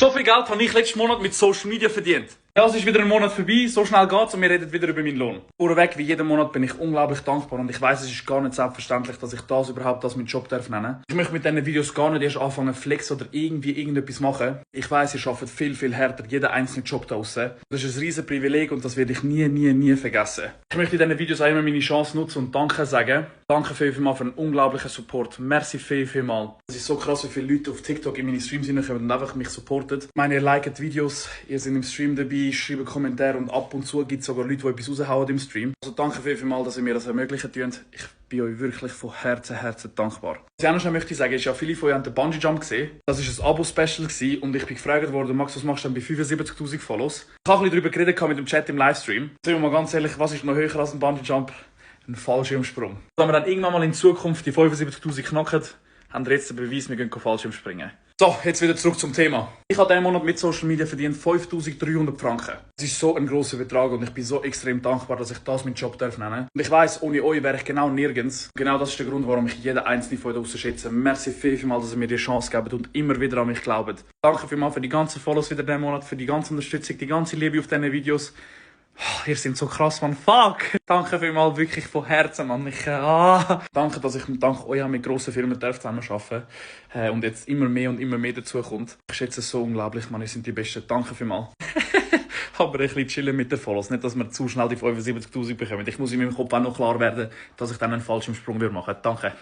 So viel Geld habe ich letzten Monat mit Social Media verdient. Ja, es ist wieder ein Monat vorbei, so schnell geht's und wir reden wieder über meinen Lohn. Vorweg, wie jeden Monat bin ich unglaublich dankbar und ich weiss, es ist gar nicht selbstverständlich, dass ich das überhaupt als meinen Job nennen darf. Ich möchte mit diesen Videos gar nicht erst anfangen flex oder irgendwie irgendetwas machen. Ich weiss, ihr arbeitet viel, viel härter, jeder einzelne Job da draussen. Das ist ein riesen Privileg und das werde ich nie vergessen. Ich möchte in diesen Videos auch immer meine Chance nutzen und Danke sagen. Danke vielmals für einen unglaublichen Support. Merci vielmals. Es ist so krass, wie viele Leute auf TikTok in meine Streams hineinkommen und einfach mich supporten. Ich meine, ihr liket Videos, ihr seid im Stream dabei, schreibt Kommentare und ab und zu gibt es sogar Leute, die etwas raushauen im Stream. Also danke vielmals, dass ihr mir das ermöglichen könnt. Ich bin euch wirklich von Herzen dankbar. Was ich auch noch schnell möchte sagen, ist ja, viele von euch haben den Bungee Jump gesehen. Das war ein Abo-Special und ich bin gefragt worden, Max, was machst du denn bei 75'000 Follows? Ich habe ein bisschen darüber geredet mit dem Chat im Livestream. Sagen wir mal ganz ehrlich, was ist noch höher als ein Bungee Jump? Ein Fallschirmsprung. Wenn wir dann irgendwann mal in Zukunft die 75'000 knacken, haben wir jetzt den Beweis, wir gehen Fallschirmspringen. So, jetzt wieder zurück zum Thema. Ich habe diesen Monat mit Social Media verdient 5'300 Franken. Das ist so ein grosser Betrag und ich bin so extrem dankbar, dass ich das meinen Job nennen darf. Und ich weiss, ohne euch wäre ich genau nirgends. Genau das ist der Grund, warum ich jeden einzelnen von euch schätze. Merci vielmals, dass ihr mir die Chance gebt und immer wieder an mich glaubt. Danke vielmals für die ganzen Follows wieder diesen Monat, für die ganze Unterstützung, die ganze Liebe auf diesen Videos. Ihr seid so krass, Mann. Fuck! Danke vielmals wirklich von Herzen, Mann. Danke, dass ich dank euch mit grossen Firmen zusammenarbeiten darf. Und jetzt immer mehr dazu kommt. Ich schätze es so unglaublich, Mann. Ihr seid die Besten. Danke vielmals. Aber ein bisschen chillen mit den Follows. Nicht, dass wir zu schnell die 75'000 bekommen. Ich muss in meinem Kopf auch noch klar werden, dass ich dann einen Fallschirmsprung machen würde. Danke.